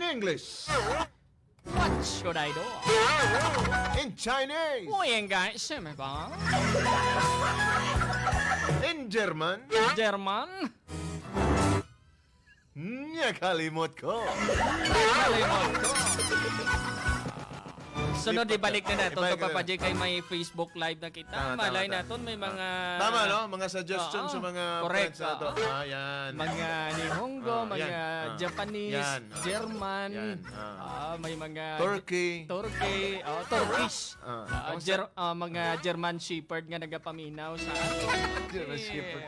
English. What should I do? In Chinese. 我应该什么吧？ In German. German? Nakalimot ko. Kalimot ko. Sunod, ibalik na nato Ibalik to, Papa na. J, kay may Facebook Live na kita. Tama, tama, Malay tama. Naton may mga Tama, no? Mga suggestions Oo. sa mga Correct, friends nato. oo. Ah, yan. Mga Nihongo, Ah, mga yan. Ah. Japanese, Yan. Ah. German, Yan. Ah. May mga Turkey. Turkey, oh, Turkish. Ah. Ah, mga German Shepherd nga nagapaminaw sa ato. German Shepherd.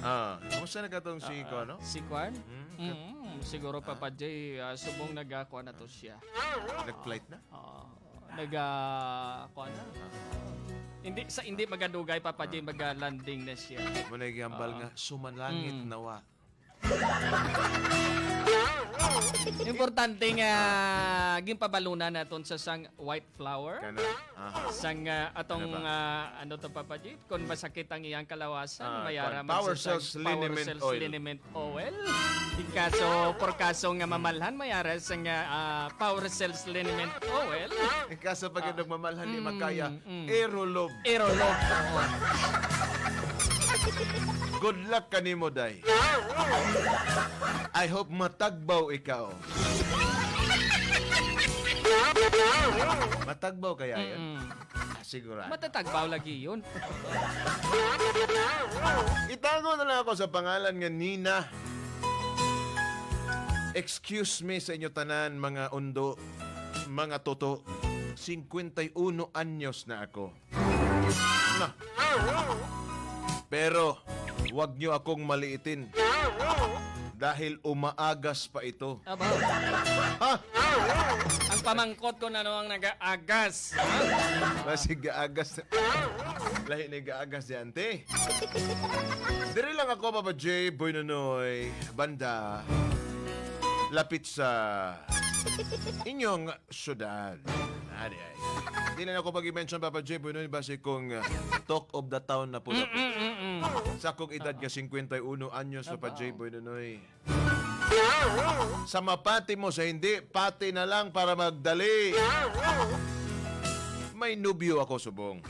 Ah, kumusta na katong si ko, no? Si Kwan? Siguro, Papa J, subong nagakuha na to siya. Nag-flight na? Naga kuha na. Hindi sa hindi magadugay, Papa J, maga-landing na siya. Mo na gihambal nga sumanlangit nawa. Importante nga ginpabalunan naton sa sang white flower. Kana. Aha. Sang atong Ano ba? Ano to, Papa J, kung masakit ang iyang kalawasan, mayara kwan, Power man sa sang Cells Liniment Power Cells Oil. Liniment Oil. In kaso por kaso nga mamalhan, mayara sa nga Power Cells Liniment Oil. In kaso pag nagmamalhan di makaya, Aerolob. Aerolob. Oo. Good luck kanimo, day. I hope matagbaw ikaw. Matagbaw kaya yun? Ah, sigurado. Matatagbaw lagi yun. Itago na lang ako sa pangalan nga Nina. Excuse me sa inyo tanan, mga undo, mga toto. 51 anyos na ako. Na. Pero, wag niyo akong maliitin. Dahil umaagas pa ito. Aba. Ha? Ang pamangkot ko na no ang nag-aagas. Ha? Basig gaagas. Lahi na gaagas di ante. Diri lang ako, Papa J, Boy Nonoy, banda, lapit sa inyong syudad. Adi ay. Di na ako pag-i-mention, Papa J, Boy Nonoy, base kung talk of the town na po na po. Sa akong edad nga 51 anyos, Papa J, Boy Nonoy. Sa mapati mo sa hindi, pati na lang para magdali. May nubyo ako subong.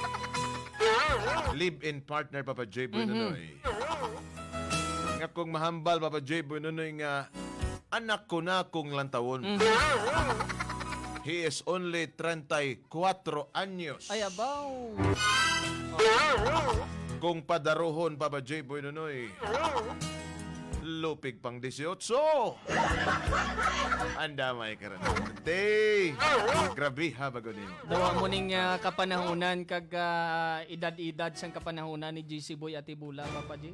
Live-in partner, Papa J. Boy Nonoy. Nga kung mahambal, Papa J. Boy Nonoy, nga anak ko na kung lantawon. He is only 34 anyos. Ay, abaw. Kung padaruhon, Papa J. Boy Nonoy, lupig pang 18. Andamay ka rin. Te, grabe ha, bago nimo. Dawa mo ning kapanahunan kag edad-edad sang kapanahunan ni GC Boy Atibula, Papa J.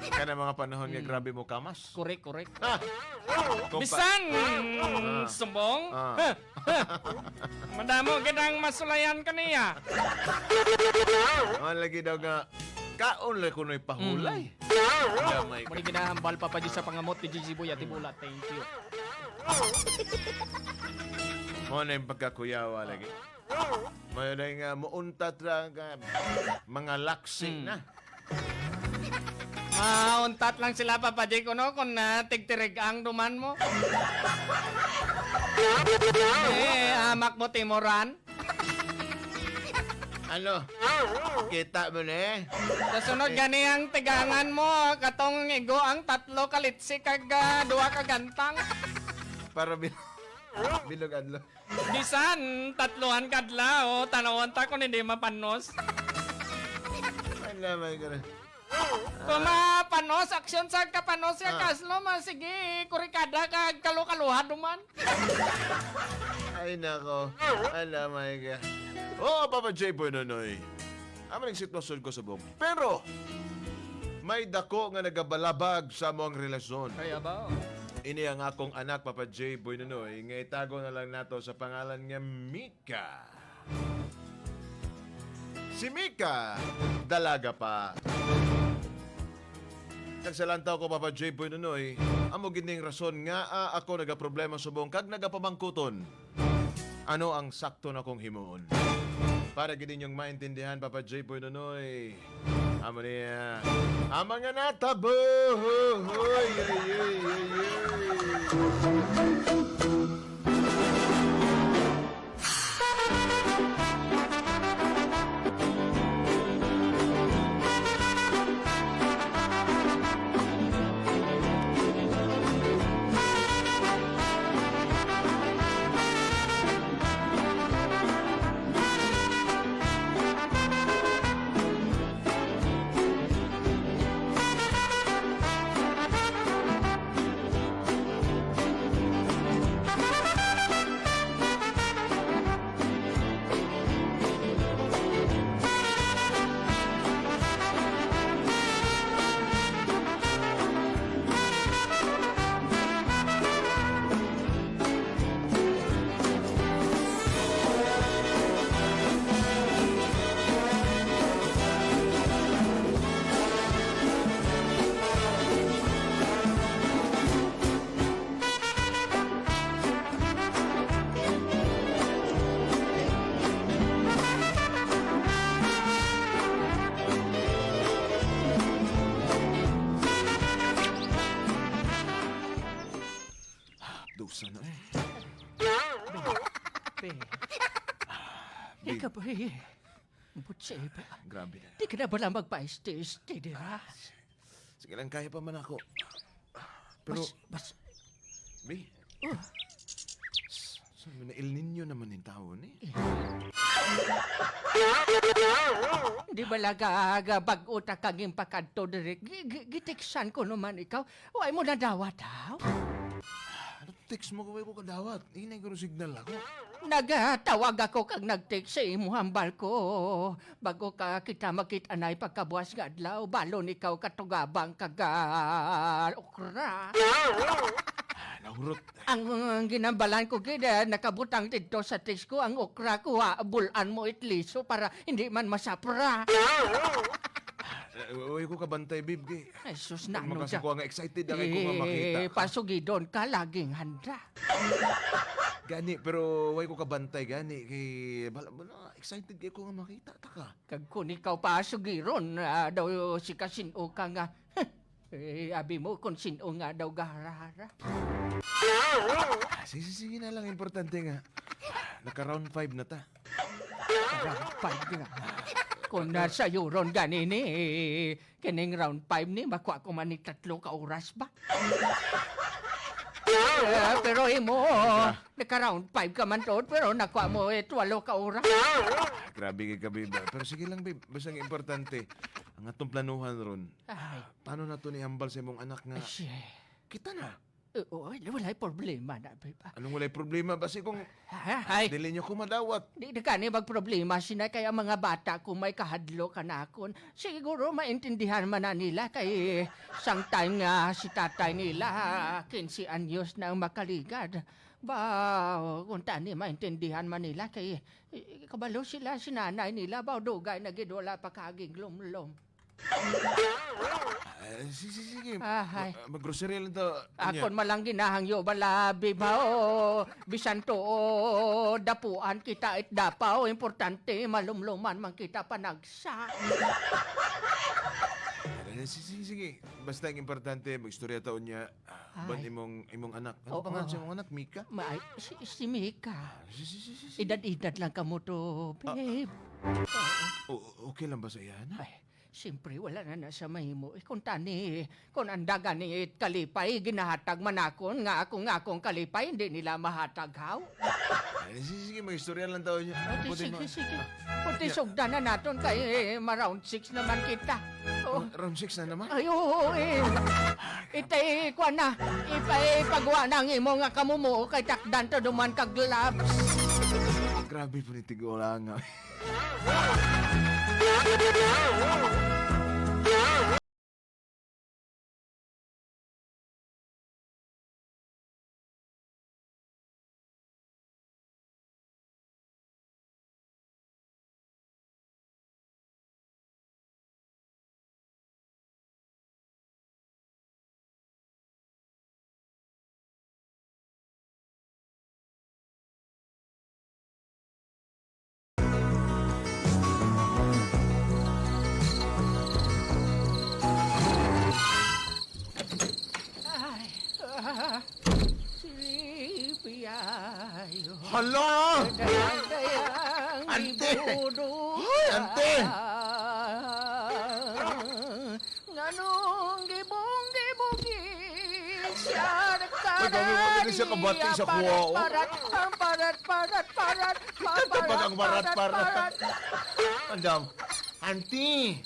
Kana mga panahon nga grabe mo kamas. Correct, correct. Ha! Kung Bisan sumbong. Madamo gidang masulayan kaniya. Ah, lagi daw nga kaon lang kuno'y pahulay. Andamay ka. Mo ni ginahambal, Papa J, sa pangamot ni GC Boy Atibula. Thank you. Mo na yung pagkakuyawa lagi. Mo na nga muuntat ra nga mga laksi na. Ah, untat lang sila, Papa J, kuno kung na tigtirig ang duman mo. Eh, amak mo timoran. Ano? Kita mo na eh. Sa sunod gani ang tigangan mo, katong igo ang tatlo kalitsi kag duha ka gantang. Para bilog adlo. Bisan tatluhan kadlaw, tanawon ta kung hindi mapanos. Ano may ganun. Kung mapanos, aksyon sa kapanos ya kaslo, ma sige, kurikada kag kalukaluha duman. Ay nako. Ala my God. Oh, Papa J. Boy Nonoy. Amo ning sitwasyon ko subong. Pero may dako nga nagabalabag sa among relasyon. Ay, abaw. Ini ang akong anak, Papa J. Boy Nonoy, nga itago na lang nato sa pangalan nga Mika. Si Mika, dalaga pa. Kag sa lantaw ko, Papa J. Boy Nonoy, amo gining rason nga ako nagaproblema subong kag nagapamangkuton. Ano ang sakto na kong himuon? Para gid ninyong maintindihan, Papa J. Boy Nonoy. Amo niya. Ang mga natabo. Hoy, ay, ay. Dusa na eh. Be. Ikaw ba eh? Butsi, ba? Grabe na. Di ka na bala magpa-este-este, di ba? Sige lang, kaya pa man ako. Pero, Bas, bas, be, oh, so, na El Nino naman yung tao ni. di ba laga bag-o ta kaging pakadto diri? Gitiksan ko naman ikaw. Huwag mo na dawat, haw? Ano text mo kaway ko kadawat? Hinay ko signal ako. Nagatawag ako kag nag-text sa imo hambal ko. Bago ka kita makita anay pagkabuas nga adlaw, balon ikaw katugabang kaga okra. Ah, nahurot. Ang ginambalan ko gid nakabutang didto sa text ko ang okra ko ha, bulan mo itliso para hindi man masapra. Eh, Uy ko kabantay, babe. Kay. Ay sus na ano Makasi ko nga excited na kay ko nga makita. Eh, pasugidon ka laging handa. Gani, pero way ko kabantay gani kay bala bala excited kay ko nga makita ta ka. Kag kun ikaw pasugiron daw si kasin-o ka nga. Eh, abi mo kung sino nga daw gaharahara. Ah, sige, sige, sige na lang importante nga. Naka round 5 na ta. Round 5 nga. Kung nasa euron ganini, eh, kining round 5 ni, makuha ko man ni 3 ka oras ba? Eh, pero imo, naka round 5 ka man to, pero nakuha mo eh, 8 ka oras. Ah, grabe kay ka, babe. Pero sige lang, babe. Basta ang importante, ang atong planuhan ron. Ay, Paano na to ni hambal sa imong anak nga? ay, Kita na. Oo, wala'y problema na, babe. Anong walay problema? Basta kung Ay, dili nyo ko madawat. di na kani magproblema sina kaya mga bata kung may kahadlo kanakon. Siguro maintindihan man na nila kay sang time nga si tatay nila 15 anyos na ang makaligad. Ba, kung tani maintindihan man nila kay eh, kabalo sila si nanay nila ba dugay na gid wala pa kaging lumlom. Ah, sige, sige, sige. Ay. Mag-grocery lang to. Anya. Akon malang ginahangyo bala biba o bisan to o, dapuan kita it dapaw importante malumluman man kita panagsa. Ah, sige, sige, sige. Basta ang importante, mag-istorya taon niya. Ah, ban Ay. imong, imong anak. Ano Oo. pangalan sa imong anak? Mika? Maay, si Mika. Ah, sige, sige, sige, sige. Edad-edad lang kamo to, babe. Okay lang ba sa iyan? Ay, siyempre wala na na sa mahimo. Eh, kung tani, kung andaga ni it kalipay, ginahatag man akon, nga akong akong kalipay, hindi nila mahatag haw. Ay, sige, sige, mag-istorya lang taon niya. Ate, Pwede sige, sige. Puti sugdan na naton kay eh, ma-round 6 naman kita. Oh. Round 6 na naman. Ay, oo, eh. Itay, kuha na. Ipagwa na ang imo nga kamumuo kay takdan to duman kag gloves. Grabe po ni Tigola nga. Ay, ah. Dayayo. Hala! Dayang-dayang Ante! gibudo. Hoy, ante! Nganong gibong-gibugi siya. Uy, grabe, wala na siya kabati sa kuha, oh. Parat, ang parat, parat, parat, Kanta pa ng parat, parat. parat. Andam. Auntie!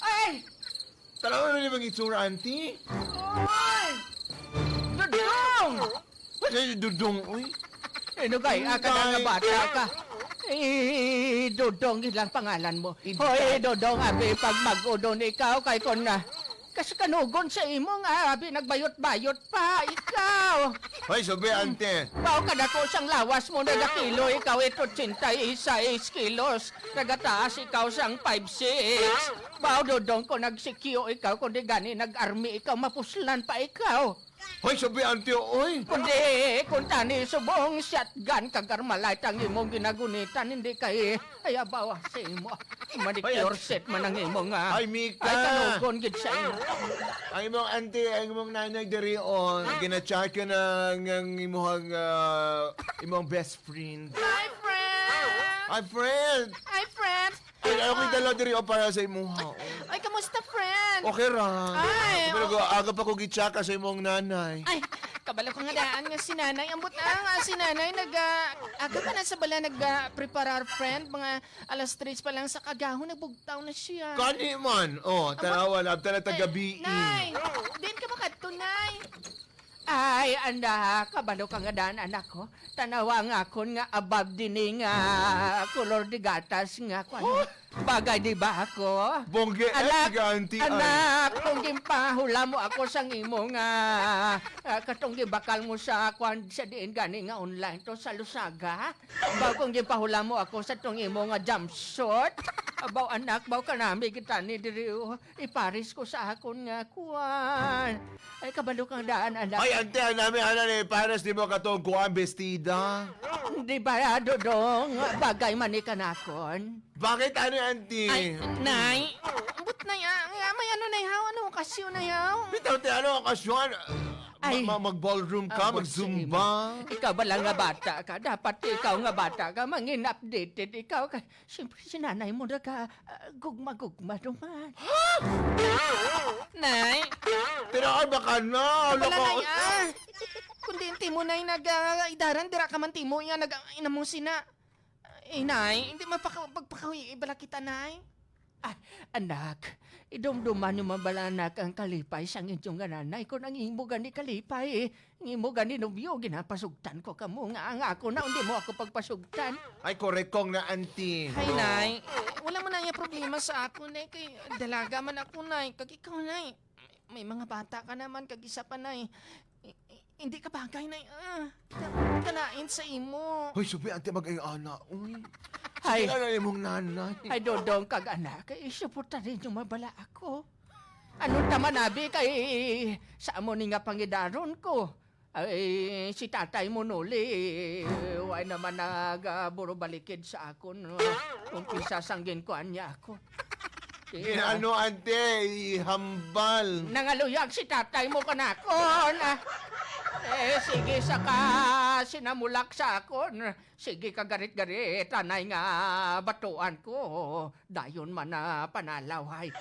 Ay! Tanawa na limang itsura, auntie. Oy! Dudong! Ano yung dudong, uy? Inugay, aka na nga bata ka. Eh, Dudong, ilang pangalan mo. Hoy, Dudong, abi, pag mag-udon ikaw, kay kon na. Kasi kanugon sa imo nga, abi, nagbayot-bayot pa, ikaw. Hoy, sabi, ante. Bao ka na ko sang lawas mo, nagakilo, ikaw ito, 86 kilos. Nagataas ikaw sang 5'6". Bao, Dudong, ko nagsikyo ikaw, kundi gani nag-army ikaw, mapuslan pa ikaw. Hoy, sabi, ante, uy. Kundi, kung tani subong shotgun kagarmalay ang imong ginagunitan, hindi kay ay abawa sa imo. Manicure set man ang imong nga. Ay, Mika. Ay, kanugon gid sa imo. Ang imong ante, ang imong nanay diri on. Ginachat ka ng ang imong, imong best friend. Hi, friend! Ay, friend! Hi, friend! Ay, ako yung dala diri on para sa imuha. Ay, kamusta, friend? Okay ra. Ay, Pero aga pa ko gitsaka sa imong nanay. Ay, kabalo ko nga daan nga si nanay. Ambot na nga si nanay. Nag, aga pa na sa bala nag-preparar, friend. Mga 3:00 pa lang sa kagahon, nagbugtaw na siya. Kani man. Oh, tanawa na abta na tagabi. Nay, din ka makadto, Nay. Ay, anda, kabalo ka nga daan, anak ko. Tanawa nga akon nga above dini nga kolor di gatas nga. Kung ano, bagay di ba ako? Bongge, eh, Anak, tiga auntie, ay. anak, kung gimpahula mo ako sang imo nga katong gibakal mo sa kwan sa diin gani nga online to sa Lusaga. Baw kung gimpahula mo ako sa tong imo nga jumpsuit. Abaw anak, baw kanami kita ni diri oh. Iparis ko sa akon nga kuan. Ay kabalo kang daan anak. Ay, ante, ang nami, ana ni Pares, di mo katong kuan bestida. Di ba Dodong, bagay man ni kanakon? Bakit ano, auntie? Ay, Nay. Ambot na ya. Nga, may ano, Nay, haw? Ano, okasyon, Nay, haw? Bitaw, te, ano, okasyon? Ay. Mag-ballroom ka, Abot sa mag-zumba. imo. Ikaw ba lang nga bata ka? Dapat ikaw nga bata ka. Mangin updated ikaw. Ka. Siyempre, si nanay mo na ka gugma-gugma duman. Nay, Pero ay, baka na. wala, Loko. Nay, ah. Kundi hindi mo, Nay, nag, idaran, dira ka man, timo, yan, nag, ina mo sina. Eh, Nay, hindi mapaka, pagpakawi, ibala kita, Nay. Ah, anak, idumduman nyo man bala anak ang kalipay sa inyong nga nanay. Kung ang imo gani kalipay, eh, ang imo gani nobyo, ginapasugtan ko kamo nga ang ako na, hindi mo ako pagpasugtan. Ay, correct kong na, auntie. Hay, Nay. Wala mo na yung problema sa ako, Nay. Kay dalaga man ako, Nay. Kag ikaw, Nay. May mga bata ka naman, kag isa pa, Nay. Hindi ka bagay, Nay. Ah, kanain sa imo. Hoy, subi, auntie, mag-ay-ana. Uy. Ay. Sige na imong nanay. Ay, dodong kag anak, eh, suporta rin yung mabala ako. Ano tama nabi kay sa amo ni nga pangidaron ko. Ay, si tatay mo nuli, way naman nagaburo balikid sa akon. No? Kung pisa sanggin ko anya ako. Eh, ano, auntie, ihambal. Nangaluyag si tatay mo kanakon. Eh, sige saka sinamulak sa akon. Sige ka garit-garit, anay nga batuan ko. Dayon man na panalaw, hay.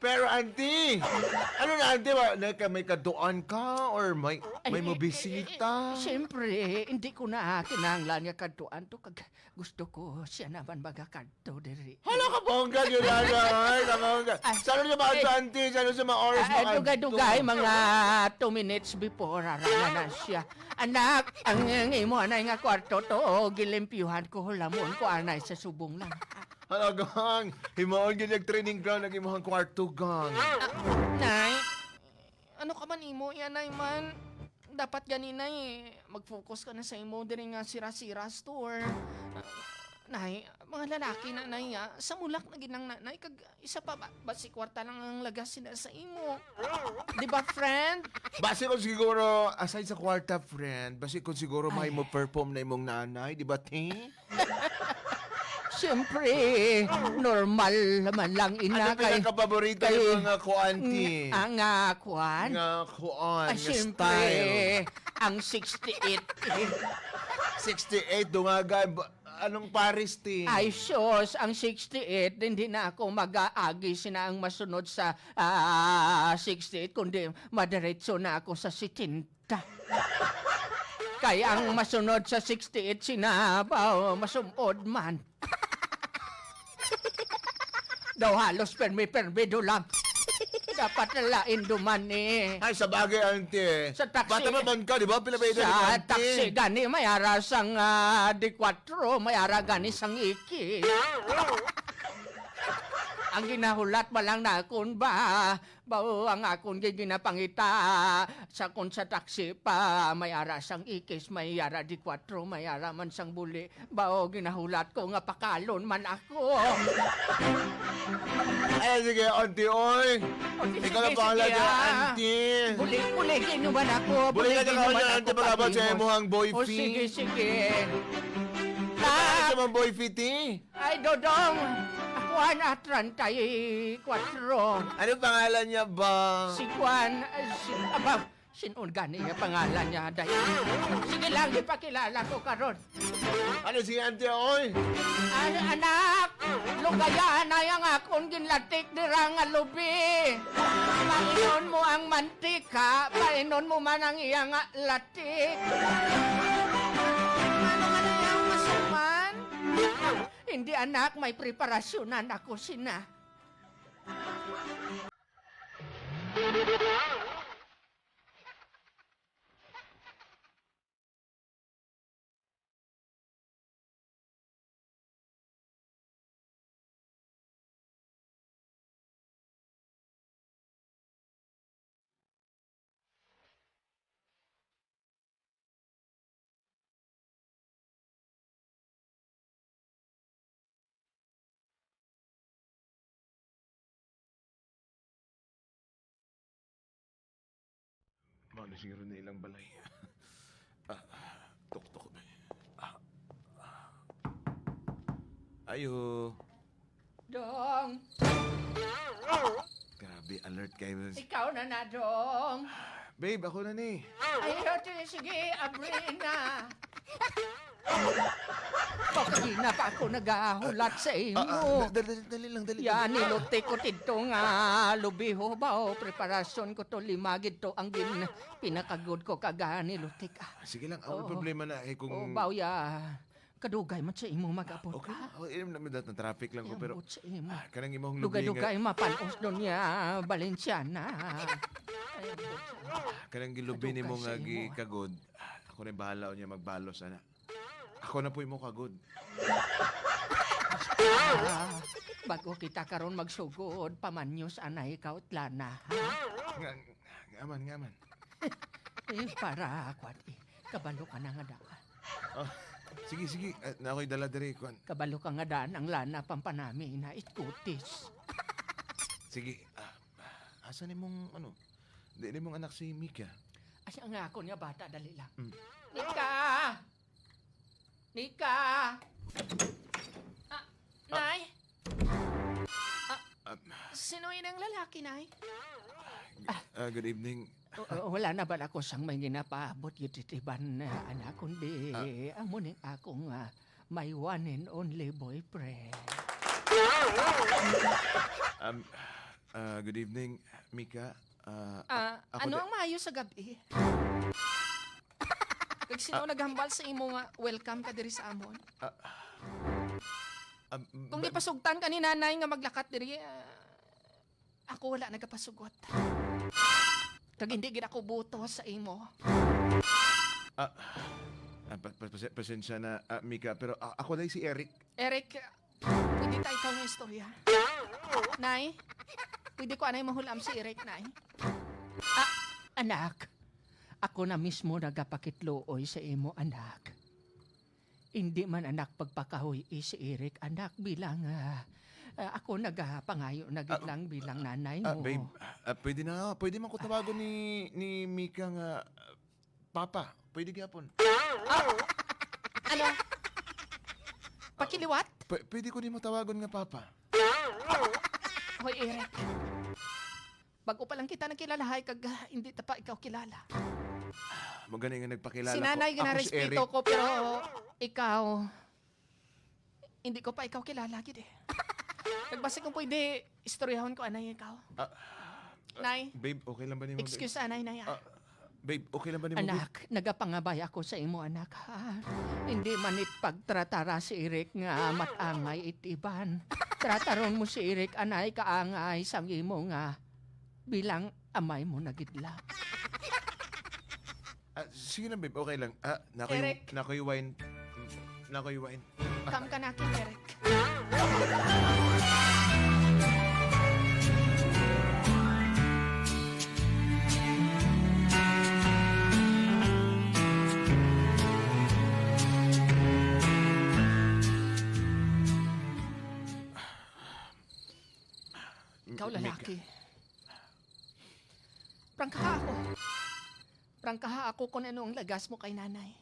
Pero, auntie, ano na, auntie, ba, may kaduan ka or may Ay, mabisita? eh, siyempre, hindi ko na kinahanglan nga kadtuan to. Kag gusto ko siya naman magakadto diri. Hala ka, bongga, yun, ano, ay, kabongga. Ay, Sana sa mga eh, auntie, sana sa mga oras Ay, makadto. dugay-dugay, mga 2 minutes before, arana na siya. Anak, ang imo anay nga kwarto to, gilimpyuhan ko, hulamon ko anay sa subong lang. Hala, gang. Himaon yun yung training ground ng imong kwarto, gang. Nay, ano ka man imo? Yan, Nay, man. Dapat gani, Nay. Mag-focus ka na sa imo. Diri nga sira-sira store. Ah, Nay, mga lalaki na, Nay, ah. Sa mulak na ginang nanay. Kag isa pa, ba, basi kwarta lang ang lagas sila sa imo. Di ba, friend? Base ko siguro, aside sa kwarta, friend, base ko siguro may mo perform na imong nanay, di ba, te? Siyempre, normal naman lang ina Ano pinakapaborito yung mga kuan, ti? Ang kuan? Nga kuan, Ay, nga siyempre, style. ang 68. Eh. 68, dungaga. Anong Paris, ti? Ay, sus, ang 68, hindi na ako mag-aagi sina ang masunod sa 68, kundi madiretso na ako sa 70. Kaya ang masunod sa 68, sinabaw, masumod man. Daw halos permi-permi do lang. Dapat nalain duman eh. Ay, sa bagay, auntie. Sa taxi. Bata pa man ka, di ba? Pila ba edad ni Sa auntie? taxi gani may ara sang di 4, may ara gani sang iki. Ang ginahulat ba lang na akon ba, bao ang akon ginapangita sa kon sa taxi pa, may ara sang ikis, may ara di 4, may ara man sang buli. Bao ginahulat ko nga pakalon man ako. Ay, sige, auntie, oy. O, di, Ikaw na sige, bahala sige, dyan, ah. auntie. Buli, buli, ginuman ako. Buli ka ginuman dyan, ako, auntie, pag-abot sa Patimos. imuhang boy O, fee. sige, sige. Ano Ah, sa mga boy fee, ti? Ay, Dodong! Ako na 34. Ano pangalan niya ba? Si Juan, ay, si, aba, sinon gani nga pangalan niya, dahil. Sige lang, ipakilala ko karon. Ano si auntie, oy? Ay, anak, lugayan ay ang akong ginlatik dira nga lubi. Painon mo ang mantika, painon mo man ang iyang latik. Ano nga na ang masuman? Hindi anak, may preparasyonan ako sina. Mano siguro na ilang balay. Ah, tok-tok ba? Ah, ah. Ayo. Dong, Grabe, alert kayo. ikaw na na, Dong. Babe, ako na ni. Ay, ate, sige, abri na. Bakit na pa ako nagahulat sa imo? Dali, dali lang, dali. Yan, niluti ko dito nga lubiho ba o preparasyon ko to lima gito ang gin pinakagod ko kaga niluti ka. Sige lang, ang Oo. problema na eh kung O bawya, kadugay man sa imo mag-abot Okay, ka. oh, inom naman dat na traffic lang ko pero Ambot sa imo. kanang imong lubi nga Dugay-dugay mapanos doon niya Valenciana. Ay, ambot sa imo. kanang gilubi nimo Kadugay nga sa imo, ah. gikagod. Ako na bahala niya magbalos ana. Ako na po imo kagod. Bago kita karon magsugod, pamanyos anay ikaw lana. Ha? Nga ngaman ngaman. Eh, para kwat eh. Kabalo ka na nga daan. Ah, sige sige, na ako'y dala diri kuan. Kabalo ka nga daan ang lana pampanami na itkutis. Sige, asa nimong ano? Di nimong anak si Mika. Asa nga ako niya bata, dali lang. Mm. Nika! Nika! Nay? Ah, Sino yun ang lalaki, Nay? Good evening. Wala na bala ko sang may ginapaabot yun titiban na anak, kundi amo ning akong my one and only boyfriend. Good evening, Mika. Ah, ako ano ang maayo sa gabi? Kag sino naghambal sa imo nga welcome ka diri sa amon? Kung gipasugtan ka ni nanay nga maglakat diri, ako wala nagapasugot. Kag hindi gid ako buto sa imo. Pasensya na, Mika, pero ako lang si Eric. Eric, pwede ta ikaw nga istorya. Nay, pwede ko anay mahulam si Eric, Nay. Anak, ako na mismo nagapakitluoy sa imo, anak. Hindi man anak pagpakahoy si Eric, anak, bilang ako nagapangayo na gid lang bilang nanay mo. Babe, pwede na, pwede man ko tawagon ni Mika nga Papa. Pwede gyapon. Ano? Pakiliwat? Pwede ko nimo tawagon nga papa. Hoy, Eric. Bago pa lang kita nakilala, hay, kag hindi ta pa ikaw kilala. Magaling nga nagpakilala Si nanay ko. Ako si Eric. ginarespeto ko, pero ikaw, hindi ko pa ikaw kilala, gid eh. Nagbasa kung pwede, istoryahon ko, anay, ikaw. Ah, Nay, Babe, okay lang ba nimo? babe? excuse, anay, nay, ah. Ah, babe, okay lang ba nimo? babe? Anak, nagapangabay ako sa imo anak ha. Hindi manit pagtratara si Eric nga matangay itiban. Trataron mo si Eric anay kaangay sang imo nga bilang amay mo nagidla. Ah, sige lang, babe, okay lang. Ah, nako yung, Eric. nako yung wine. Nako yung wine. Come ka na, akin, Eric. Ikaw lalaki. Prangkaha ako. Prangkaha ako kung ano ang lagas mo kay nanay.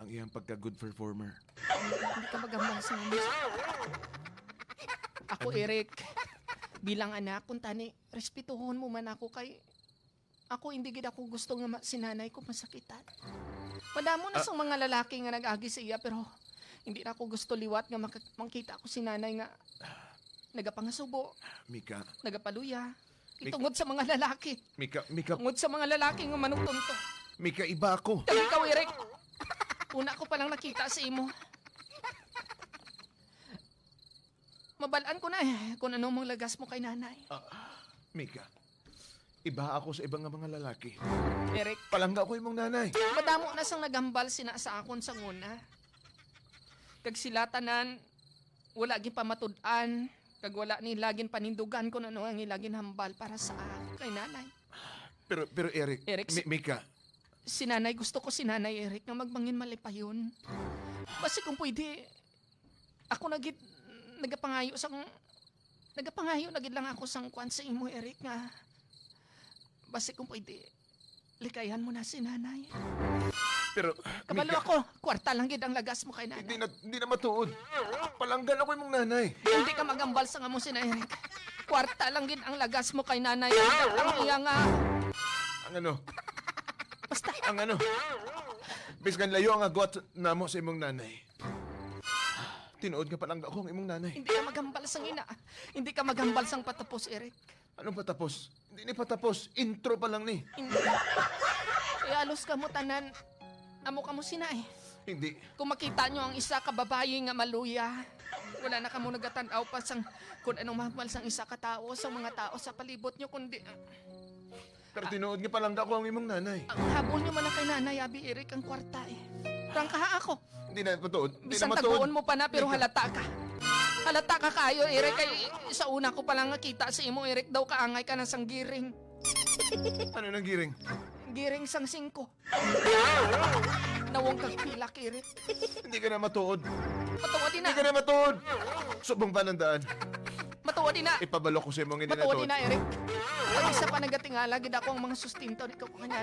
Ang iyang pagka-good performer. Hindi ka magambang sa nanay. Ako, Eric, bilang anak, kung tani, respetuhon mo man ako kay... Ako, hindi gid ako gusto nga si nanay ko masakitan. Madamo na sa mga lalaki nga nag-agi sa iya, pero hindi na ako gusto liwat nga makita ako si nanay nga nagapangasubo, Mika, nagapaluya. Itungod sa mga lalaki. Mika, Mika, Tungod sa mga lalaki nga manutunto. Mika, iba ako. Kag ikaw, Eric. Una ko palang nakita sa imo. Mabalaan ko na eh kung ano mong lagas mo kay nanay. Mika, iba ako sa ibang nga mga lalaki. Eric, Palangga ko imong nanay. madamo na sang nagambal sina sa akon sa nguna. Kag sila tanan, wala gin pamatud-an, kag wala ni lagin panindugan kung ano ang ilagin hambal para sa kay nanay. Pero, pero Eric, Eric, Mika, Si nanay, gusto ko si nanay Eric nga magbangin malipayon. Basta kung pwede, ako nagit, nagapangayo sang, nagapangayo nagid lang ako sang kwan sa imo Eric nga. Basta kung pwede, likayan mo na si nanay. pero, Kabalo Mika, ako, kwarta lang gid ang lagas mo kay nanay. hindi na matuod. Palanggan ako imong nanay. Hindi ka magambal sa nga mo si Eric. Kwarta lang gid ang lagas mo kay nanay. Ang iya nga. Ang ano, Basta, ang ano. Biskan layo ang agwat namo sa imong nanay. Tinuod nga palangga ko ang imong nanay. hindi ka magambal sang ina. Hindi ka magambal sang patapos, Eric. Anong patapos? Hindi ni patapos. Intro pa lang ni. Hindi. Kaya alos ka mo tanan. Amo ka mo sina eh. Hindi. Kung makita nyo ang isa ka babae nga maluya, wala na kamo nagatanaw pa sang kung anong mahal sang isa ka tao sa mga tao sa palibot nyo kundi Pero tinuod nga palangga ko ang imong nanay. ang habol nyo man na kay Nanay Abi Eric ang kwarta eh. Prangkaha ako. Hindi na matuod. Hindi na Bisan matuod. taguon mo pa na pero halata ka. Halata ka kayo Eric kay sa una ko palang nakita sa imo Eric daw kaangay ka ng sang giring. Ano nang giring? Giring sang singko. Nawong kag pilak Eric. Hindi ka na matuod. Matuwa din Hindi na. ka na matuod. Subong panandaan. Matuwa din na. Ipabalo ko sa imong hindi Matuwa natuod. din na Eric. Ang isa pa nagatingala gid ako ang mga sustento ni ko kanya.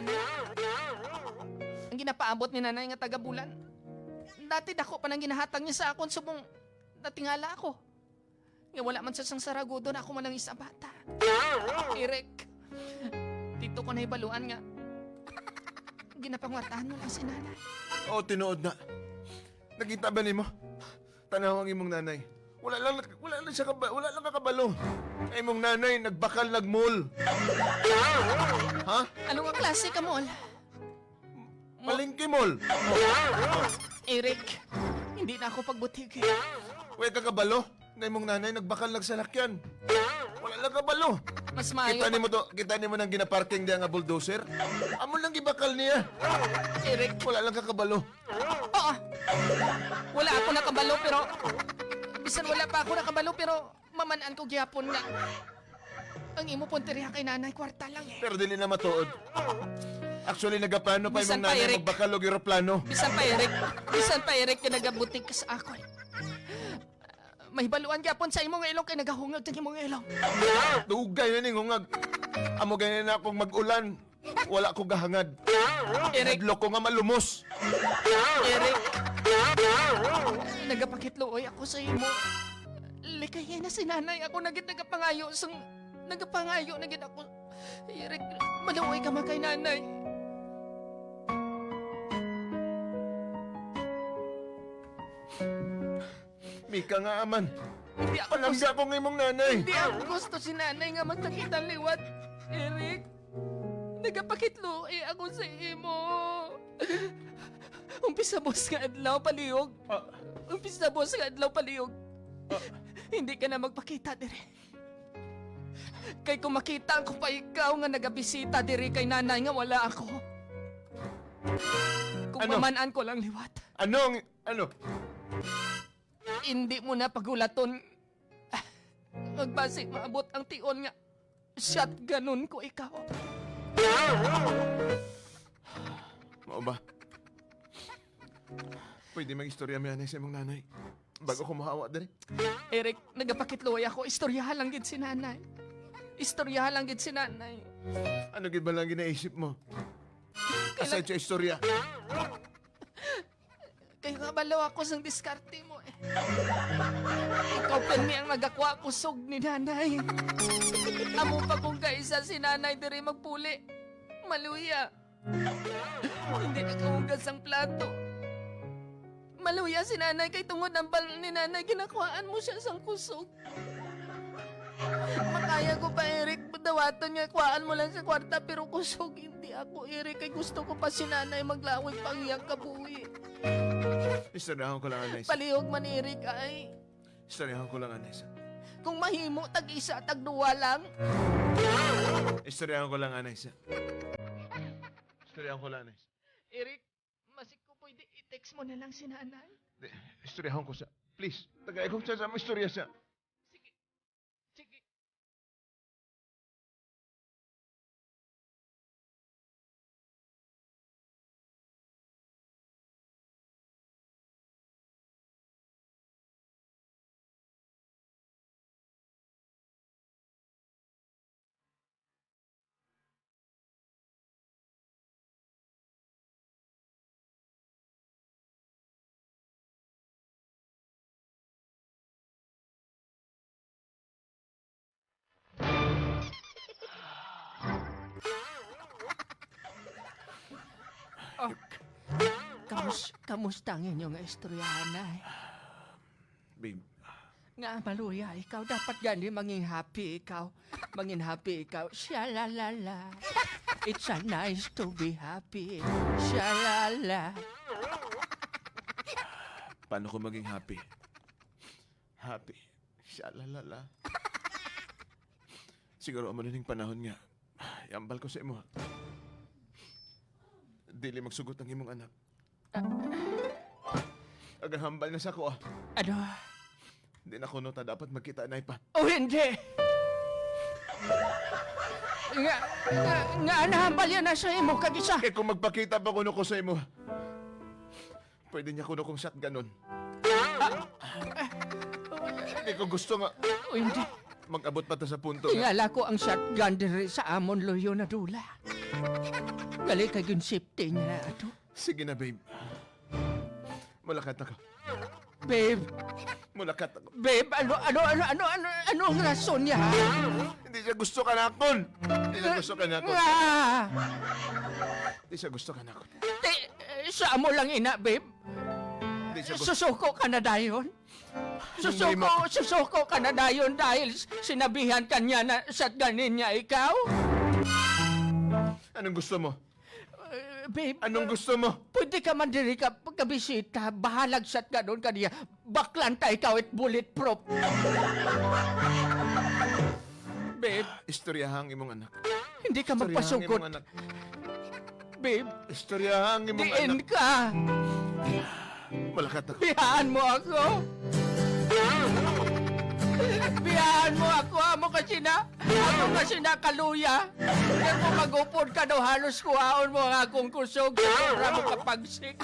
Ang ginapaabot ni nanay nga taga bulan. Dati dako pa nang ginahatag niya sa akon subong natingala ako. Nga wala man sa sang saragudo na ako man ang isa bata. Eric, dito ko nahibaluan nga. Ginapangwartahan mo lang si nanay. Oo, tinuod na. Nakita ba nimo? Tanaw ang imong nanay. Wala lang siya kaba, wala lang kakabalo. Ay, imong nanay nagbakal nagmall. Ha? Ano nga klase ka, Mol? Palengke mall. Eric, hindi na ako pagbutiki. Wala kakabalo. Na imong nanay nagbakal nagsalakyan. Wala lang kabalo. Mas maayo Kita nimo to, kita nimo nang ginaparking diya nga bulldozer. Amo lang gibakal niya. Eric. Wala lang kakabalo. Oo. Wala ako nakabalo pero bisan wala pa ako nakabalo pero mamanaan ko gyapon nga. Ang imo punteriya kay nanay kwarta lang eh. Pero dili na matuod. Actually, nagaplano pa Bisan imong pa, nanay Eric. magbakal og eroplano. Bisan pa Eric, bisan pa Eric ka nagabutik ka sa akon. May baluan gyapon sa imong ilong kay nagahungag sa imong ilong. Dugay na ning hungag. Amo gani na akong mag-ulan. Wala ko gahangad. Eric, Hadlok ko nga malumos. Eric. Nagapakitluoy ako sa imo. Likayin na si nanay. Ako na gid nagapangayo sang nagapangayo na gid ako. Eric, maluoy ka man kay nanay. Mika nga aman. Hindi ako Palangga gusto, ko ng imong nanay. hindi ako gusto si nanay nga magkakita liwat. Eric, nagapakitluoy ako sa imo. Umpisa boss nga adlaw palihog. Ah. Umpisa boss nga adlaw palihog. Hindi ka na magpakita dire. Kay kung makita ko pa ikaw nga nagabisita dire kay nanay nga wala ako. Kung Ano? mamanan ko lang liwat. Ano ang, ano? Hindi mo na pagulaton. Ah, magbasi maabot ang tion nga shotgunon ko ikaw. Mao ba? Pwede mag-istorya mi anay sa imong nanay. Bago ko mahawa diri. Eric, nagapakitluoy ako. Istoryahan lang gid si nanay. Istoryahan lang gid si nanay. Ano gid ba lang ginaisip mo? Aside sa istorya. Kay kabalo ako sang diskarte mo eh. Ikaw pa ni ang nagakuha kusog ni nanay. Amo pa kung kaisa si nanay diri magpuli. Maluya. Hindi nakahugas ang plato. Maluya si nanay kay tungod ang bal ni nanay ginakuhaan mo siya sang kusog. Makaya ko pa, Eric. Dawaton nga, kuhaan mo lang sa kwarta pero kusog hindi ako, Eric. Kay gusto ko pa si nanay maglawig pang iyang kabuhi. Istoryahan ko lang anay. Palihog man, Eric, ay. Istoryahan ko lang anay. Kung mahimo, tag isa, tag duwa lang. Istoryahan ko lang anay. Istoryahan ko lang anay. Eric, masik ko pwede i-text mo na lang si nanay. Di, istoryahan ko siya. Please, tagay ko siya sa mga istorya siya. Sige. Sige. Oh. Kamusta ang inyong istoryahan, eh? Babe, Nga maluya, ikaw dapat gani maging happy ikaw. Maging happy ikaw. Sha-la-la-la. It's a nice to be happy. Sha-la-la. paano ko maging happy? Happy. Shalalala. Siguro amo na ning panahon nga. Yambal ko sa imo. Dili magsugot ang imong anak. Agang hambal na sa ko ah. Ano? Di na kuno ta dapat magkita na pa. Oh, hindi! Nga, nga, nga, nahambal yan na sa imo kag isa. Kay kung magpakita pa kuno ko sa imo, pwede niya kuno kong shotgunon. Hindi ko gusto nga Oh, hindi. mag-abot pa ta sa punto nga. Tingala ko ang shotgun diri sa amon loyo na dula. Gali kay ginsipte niya na ato. Sige na, babe. Mulakat ako. Babe, Mulakat ako. babe, ano, ano, ano, ano, ano, ano ang rason niya? ha? Hindi siya gusto ka nakon. Hindi siya gusto ka nakon. Nga! Hindi siya gusto ka nakon. Te, eh, sa amo lang ina, babe. Hindi siya gusto. Susuko ka na dayon. Susuko, susuko ka na dayon dahil sinabihan ka niya na shotgunin niya ikaw. Anong gusto mo? Eh, babe, Anong gusto mo? pwede ka man diri ka pagkabisita, bahalag shotgun ka niya. Baklan ta ikaw it bulletproof. Babe, Istoryahang imong anak. hindi ka Istoryahang magpasugod. imong anak. Babe, Istoryahang imong diin anak. ka. Malakat ako. Biyaan mo ako. Biyaan mo ako. Amo kasi na. Amo kasi na kaluya. Kaya kung magupod ka daw, halos kuhaon mo ang akong kusog. Sobra mo kapagsik.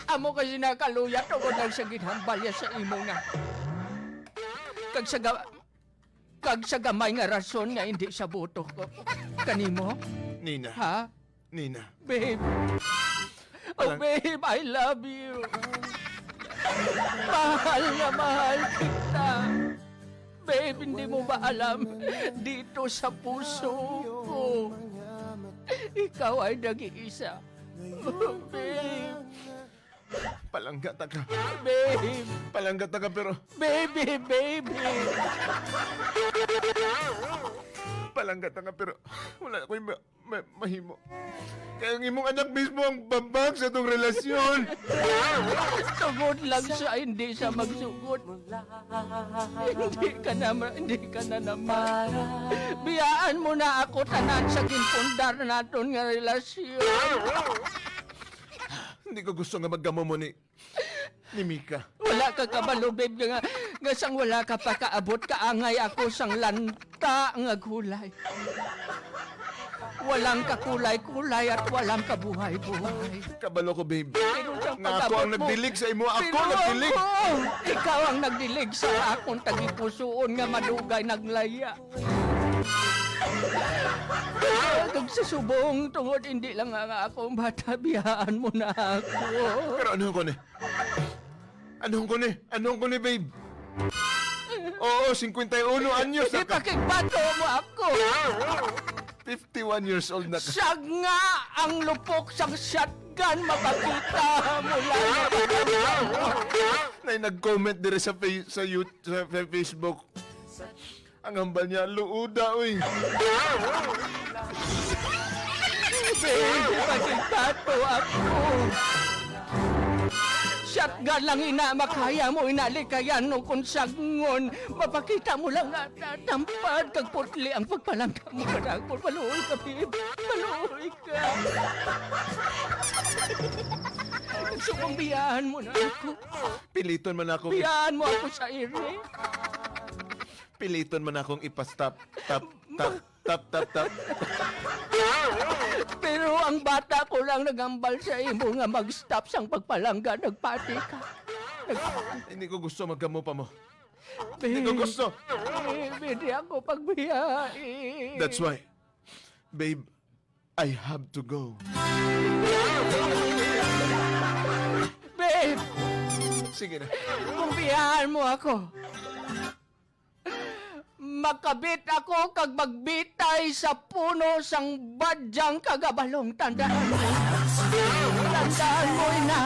Amo kasi na kaluya. Tungod lang sa ginhambalya sa imo nga. Kag sa kag sa gamay nga rason nga hindi sa buto ko. Kanimo? Nina. Ha? Nina. Babe. Oh, babe, I love you. Mahal na mahal kita. Babe, hindi mo ba alam? Dito sa puso ko, ikaw ay nag-iisa. Oh, babe, Palangga ta ka. babe, Palangga ta ka pero baby, baby. Palangga ta ka pero wala ko'y mahimo. Kaya ang imong anak mismo ang babag sa itong relasyon. Tungod lang siya, hindi siya magsugot. Hindi ka na naman. Biyaan mo na ako tanan sa ginpundar naton nga relasyon. Hindi ko gusto nga maggamo mo ni Mika. Wala ka kabalo, babe, nga sang wala ka pa kaabot, kaangay ako sang lanta nga gulay. Walang kakulay-kulay at walang kabuhay-buhay. Kabalo ko, babe. Pero sang Nga ako pag-abot ang mo- nagdilig sa imo. Ako Pero nagdilig. ako, ikaw ang nagdilig sa akong tagipusoon nga madugay naglaya. Kag sa subong, tungod hindi lang nga ako ang bata, biyaan mo na ako. Pero ano ko ni? Ano ko ni? Ano ko ni, babe? Oo, 51 anyos na ka. Ipakigbato mo ako. 51 years old na ka. Siya nga ang lupok sang shotgun mapakita mo lang. Nay nag-comment dire sa face, sa, YouTube, sa Facebook. Ang hambal niya, luuda, uy. Babe, ipakigbato ako. Shotgun lang ina, makaya mo inalikayan no kung sagngon. Mapakita mo lang nga tampad kag putli ang pagpalangga mo kadakol. Maluoy ka, babe. Maluoy ka. Subong biyahan mo na ako. Piliton man ako. Biyaan mo ako sa ere. Piliton man akong ipastop. Tap, tap, tap, tap, tap. Pero ang bata ko lang nagambal sa imo nga mag-stop sang pagpalangga. Nagpati ka. Hindi ko gusto maggamo pa mo. Babe, Hindi ko gusto. Babe, hindi ako pagbiyain. That's why, babe, I have to go. Babe, Sige na. kung biyaan mo ako, makabit ako kag magbitay sa puno sang badyang kagabalong. Tandaan mo. Tandaan mo, ina.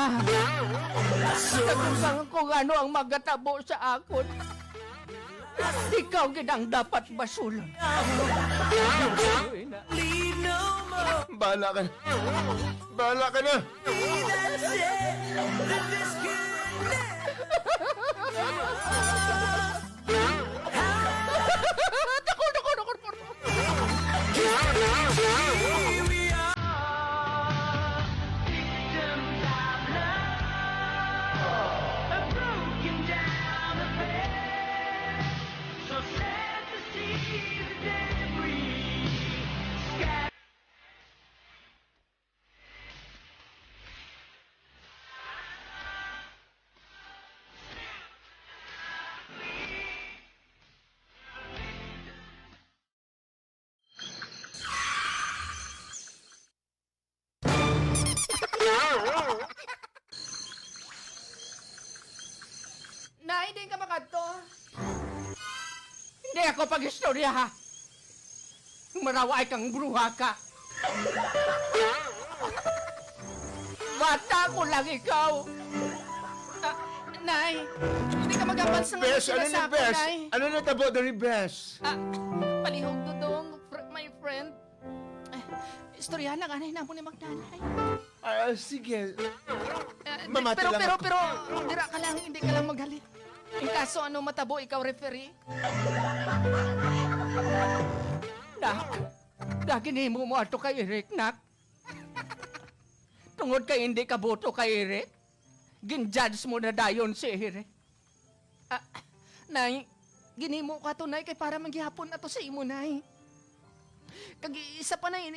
Kung, kung ano ang magatabo sa akon, ikaw gid ang dapat basulon. Ina. Bahala ka na. Bahala ka na. Naku, naku, naku, naku. So sad to see the debris scattered. Nay, di ka makadto. Hindi ako pag-istorya ha. Maraway kang bruha ka. Bata ko lang ikaw. Ah, Nay, hindi ka magambal sa nga Bes, sila ano sa ni ako, Bes? Nay. Ano na tabo dari Bes? Ah, palihog dudong, my friend. Eh, istoryahan lang, anay na mo ni Magdanay. Ah, sige. Eh, Mamati pero, lang pero, ako. pero, dira ka lang, hindi ka lang magalit. In kaso ano matabo, ikaw referee. Nak, lagi mo mo ato kay Eric, nak. Tungod kay hindi ka boto kay Eric, ginjudge mo na dayon si Eric. Ah, Nay, ginimo ka to, Nay, kay para maghihapon na to sa imo, Nay. Kag isa pa, Nay,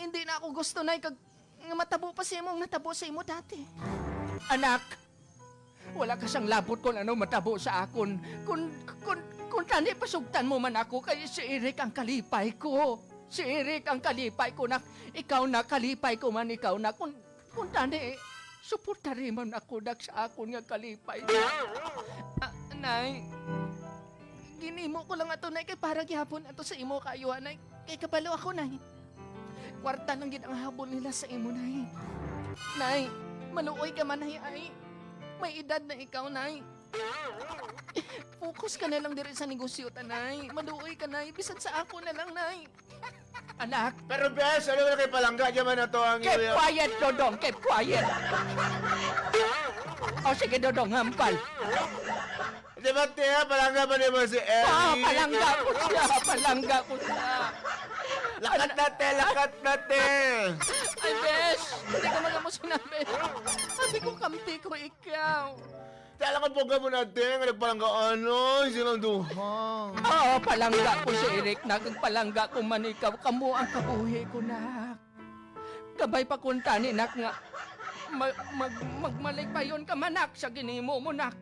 hindi na ako gusto, Nay, kag nga matabo pa sa imo, ang natabo sa imo dati. Anak, wala ka sang labot kung ano matabo sa akon. Kung tani pasugtan mo man ako, kay si Eric ang kalipay ko. Si Eric ang kalipay ko na ikaw na kalipay ko man ikaw na. Kung tani, Suportari man ako nak sa akon nga kalipay. Ah, nay, ginimo ko lang ato, nay, kay para gihapon ato sa imo kaayuhan, nay. Kay kabalo ako, nay. Kwarta lang gid ang habol nila sa imo, nay. Nay, maluoy ka man, nay, ay. May edad na ikaw, nay. Focus ka na lang diri sa negosyo, tanay. Maluoy ka, nay. Bisan sa ako na lang, nay. Anak, Pero bes, ano na kay Palangga? Diyan man na to ang keep quiet, Dodong. Keep quiet. O sige, Dodong, hampal. Di ba, Tia? Palangga pa di ba si Eric? Ah, palangga ko siya. Palangga ko siya. Lakat na, te! Lakat na, te! Ay, besh! Hindi ka man mo sinabi. Sabi ko, kampi ko ikaw. Te, alam ko boga mo na, te. Nga nagpalangga, ano? Silang duha. Oo, palangga ko si Eric. Nagpalangga ko man ikaw. Kamu ang kabuhi ko, nak. Gabay pa kunta ni nak nga. Magmalipay ka manak sa ginimo mo, nak.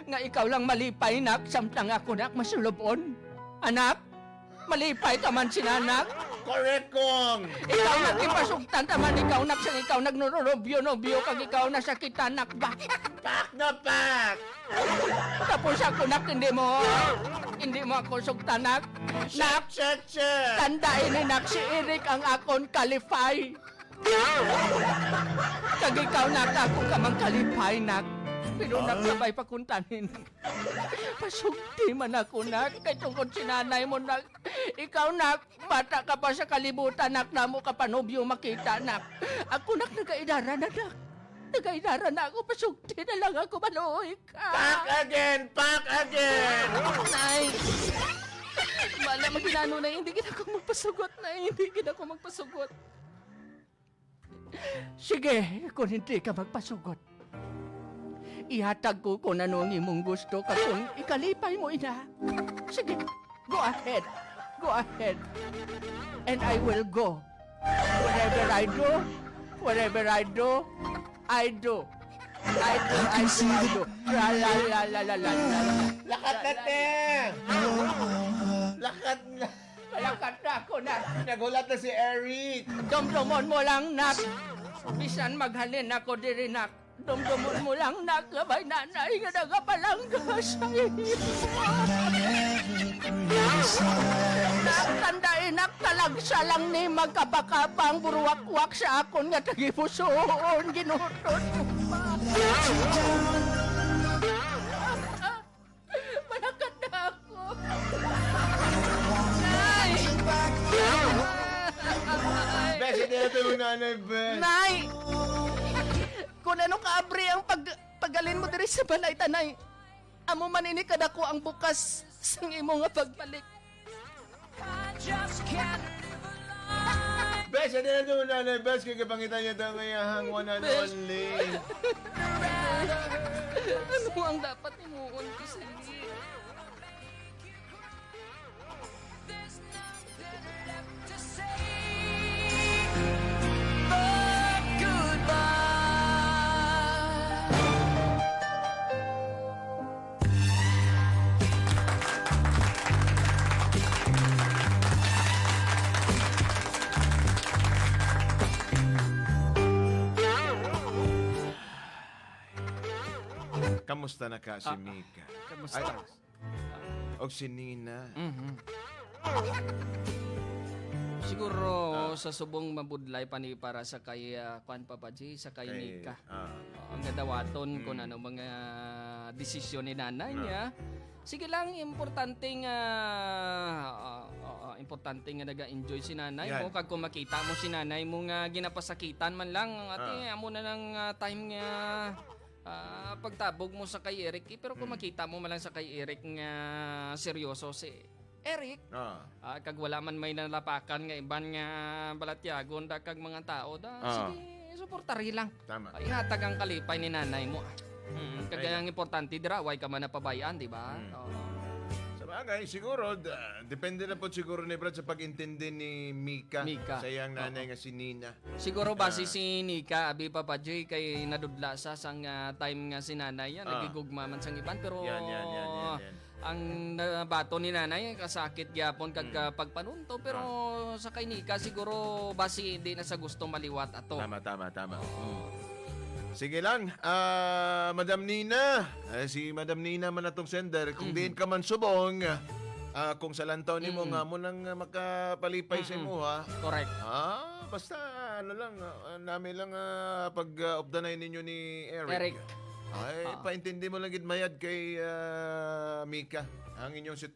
Nga ikaw lang malipay, nak. Samtang ako, nak, masulubon. Anak, malipay ka man sinanak. Correct kong! Ikaw nagipasugtan taman ikaw nak sang ikaw nagnurobyo-nobyo kag ikaw nasakitan nak ba. Pak na pak! Tapos ako nak hindi mo ako sugtan nak. Nak, Check, check! tandain ni nak si Eric ang akon kalifay. Kag ikaw nak ako ka mang kalipay nak. Pero nak sabay pa kuntanin. Pasugti man ako nak kay tungkol si nanay mo nak. Ikaw nak, bata ka pa sa kalibutan nak namo ka panobyo makita nak. Ako nak nagaidara na nak. Nagaidara na ako pasugti na lang ako maluoy ka. Pak again! Pak again! Nay! Wala maginano na hindi gid ako magpasugot na hindi gid ako magpasugot. Sige, kung hindi ka magpasugot. Ihatag ko kung ano ang imong gusto ka kung ikalipay mo ina. Sige, go ahead. Go ahead. And I will go. Whatever I do, whatever I do, I do. I do, I do, I do. La la la la la la la. Lakat na, te! Lakat na! Malakat na ako na. Nagulat na si Eric! Dumdumon mo lang, nak. Bisan maghalin ako diri, nak. Dumdumon mo lang, nak. Gabay nanay nga nagapalangga sa iyo. Nak, tandain, nak. Talagsa lang ni magkapakapang buruwakwak sa akon nga tagipusoon. Ginutot mo pa. Malakat na ako. Nay! Bes, hindi na ito yung nanay, Bes. Nay! Kung ano kaabri ang paggalin mo diri sa balay tanay. Amo man ini kadako ang bukas sang imo nga pagbalik. Bes, hindi na ito yung nanay, Bes. Kaya kapangitan niya ito ngayahang one and Bes. only. Ano ang dapat himuon ko sa iyo? Kamusta na ka si Mika? Kamusta? Ay, og si Nina. Siguro sa subong mabudlay pa ni para sa kay Kwan Papa G, sa kay Nika. Ang gadawaton kung ano mga desisyon ni nanay niya. Sige lang, importante nga naga-enjoy si nanay Yan. mo kag kung makita mo si nanay mo nga ginapasakitan man lang ang ate amo na ng time nga pagtabog mo sa kay Eric eh, pero kung makita mo man lang sa kay Eric nga seryoso si Eric. Kag wala man may nalapakan nga iban nga balatyagon da kag mga tao da sige suportari lang. Tama. Ay, hatag ang kalipay ni nanay mo. Kag ang importante dira way ka man napabayaan, di ba? Oo. Sa bagay, siguro, depende na po siguro ni Brad sa pag-intindi ni Mika, Mika. sa iyang nanay nga si Nina. Siguro base si Nika abi Papa J kay nadudla sa sang time nga si nanay yan nagigugma man sang iban pero Yan, yan, yan, yan, yan. ang nabato ni nanay kasakit gyapon kag pagpanunto pero sa kay Nika siguro base hindi na sa gusto maliwat ato. Tama, tama, tama. Sige lang, ah, Madam Nina. Eh, si Madam Nina man atong sender. Kung diin ka man subong, kung sa lantaw nimo nga mo nang makapalipay sa imo ha. Correct. Ah, basta ano lang, namin lang pag updanay ninyo ni Eric. Eric. Ay, paintindi mo lang gid mayad kay Mika ang inyong sitwasyon.